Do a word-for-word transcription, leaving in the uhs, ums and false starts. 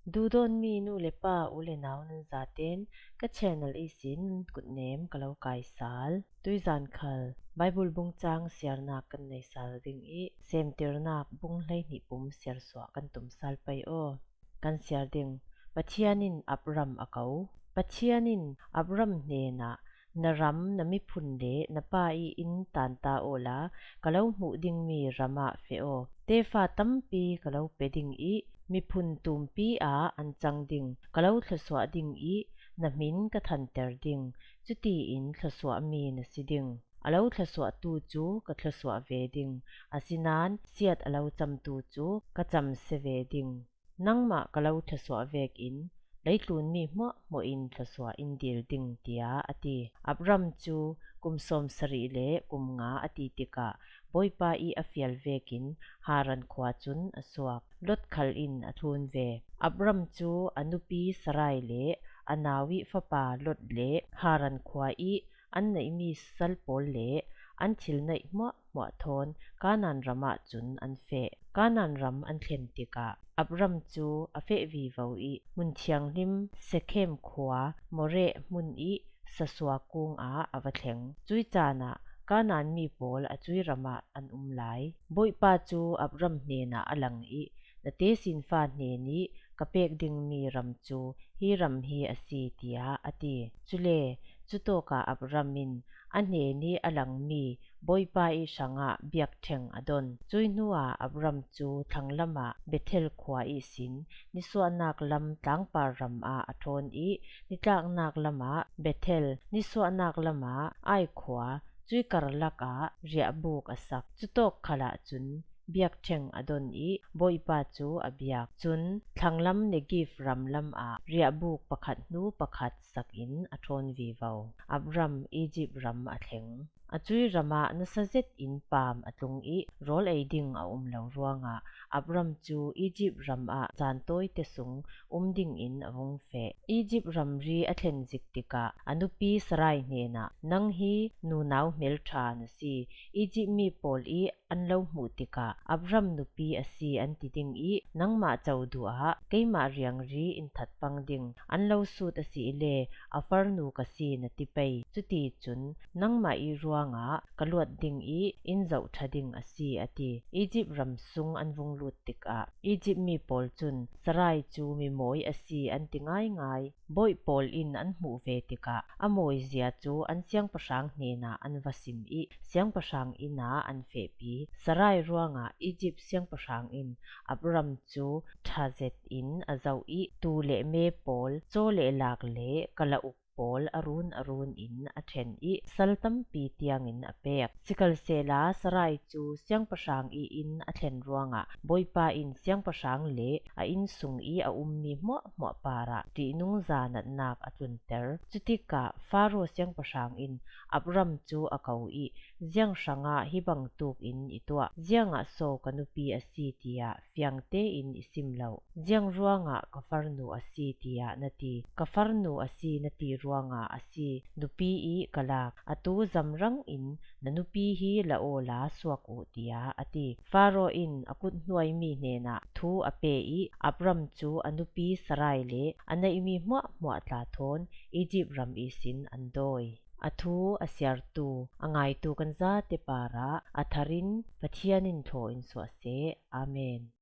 Duhdawtmi nu le pa, u le nau nan zaten ka channel ihsin nan kutnem ka lo kaisal. Tuizan khal Bible bungchang siarnak kan neisal ding ih, Semtirnak bung hleihnih pum siarsuah kan tumsal pei aw. Kan siar ding. Pathian in Abram a ko. Pathian in Abram hnenah, "Na ram, na miphun le na pa ih inn tanta awla ka lo hmuh dingmi ramah feh aw. Tefa tampi ka lo pe ding ih, miphun tumpi ah an cang ding. Ka lo thluasuah ding ih, na hmin ka thanter ding. Cutiin thluasuahmi na si ding. A lo thluasuahtu cu ka thluasuah ve ding. Asinain siat a lo camtu cu ka camsia ve ding. Nangmah ka lo thluasuah vekin leitlunmi hmuahhmuah in thluasuah in dil ding," tiah a ti. Abram cu kum sawmsarih le kum nga a ti tikah Bawipa ih a fial vekin Haran khua cun a suak. Lot khal in a thlun ve. Abram cu a nupi Sarai le a nau ih fapa Lot le Haran khua ih an neihmi sal pawl le an thil neih hmuahhmuah thawn Kanaan ram ah cun an feh. Kanaan ram an thlen tikah Abram cu a feh vivo ih hmun thianghlim Sekhem khua Moreh hmun ih sasua kung ah a va thleng. Cuih caan ah Kanaan mi pawl a cui ram ah an um lai. Bawipa cu Abram hnenah a lang ih, "Na tesinfa hnen ih ka pek dingmi ram cu hi ram hi a si," tiah a ti. Cule cutawkah Abram in a hnen ih a langmi Bawipa ih hrangah biakṭheng a don. Cuih hnuah Abram cu thlanglam ah Bethel khua ihsin nisuahnak lam tlangpar ram ah a ṭhawn ih, nitlaknak lam ah Bethel, nisuahnak lam ah Ai khua, cuih karlak ah riahbuk a sak. Cutawk khal ah cun biakṭheng a don ih Bawipa cu a biak. Cun thlanglam Negev ram lam ah riahbuk pakhat hnu pakhat sakin a ṭhawn vivo. Abram Izipt ram a thleng. A cui ram ah nasa zet in paam a tlung ih rawl ei ding a um lo ruangah Abram cu Izipt ram ah caan tawite sung um dingin a vung feh. Izipt ramri a thlen zik tikah a nupi Sarai hnenah, "Nang hi nunau hmelṭha na si. Izipt mi pawl ih an lo hmuh tikah, 'Abram nupi a si,' an ti ding ih, nangmah co duh ah, 'Keimah riangri in that pang ding, an lo sut a si i le a farnu ka si,' na ti pei. Cuticun nangmah ih ruangah ka luat ding ih in zohṭha ding a si," a ti. Izipt ram sung an vung lut tikah Izipt mi pawl cun Sarai cu mimawi a si an ti ngaingai. Bawi pawl in an hmuh ve tikah a mawizia cu an siangpahrang hnenah an va sim ih siangpahrang inn ah an fehpi. Sarai ruangah Izipt siangpahrang in Abram cu ṭha zet in a zoh ih tuu le me pawl, caw le lak le kalauk pawl a run a run in a ṭhen ih sal tampi tiangin a pek. Sikhalsehla Sarai cu siangpahrang ih inn a thlen ruangah Bawipa in siangpahrang le a inn sung ih a ummi hmuahhmuah parah ṭihnungza natnak a tlunter. Cutikah Faro siangpahrang in Abram cu a ko ih, "Ziang hrangah hi bangtuk in i tuah? Ziangah so ka nupi a si tiah fiang tein i sim lo? Ziang ruangah 'Ka farnu a si,' tiah na ti? Ka farnu a si na ti ruangah a si, nupi ih ka lak. Atu zamrang in na nupi hi la awla suak uh," tiah a ti. Faro in a kut hnuaimi hnenah thu a pe ih Abram cu a nupi Sarai le a neihmi hmuahhmuah tla thawn Izipt ram ihsin an dawi. A thu a siartu, a ngaitu kan zate parah a thar in Pathian in thlaw in suah seh. Amen.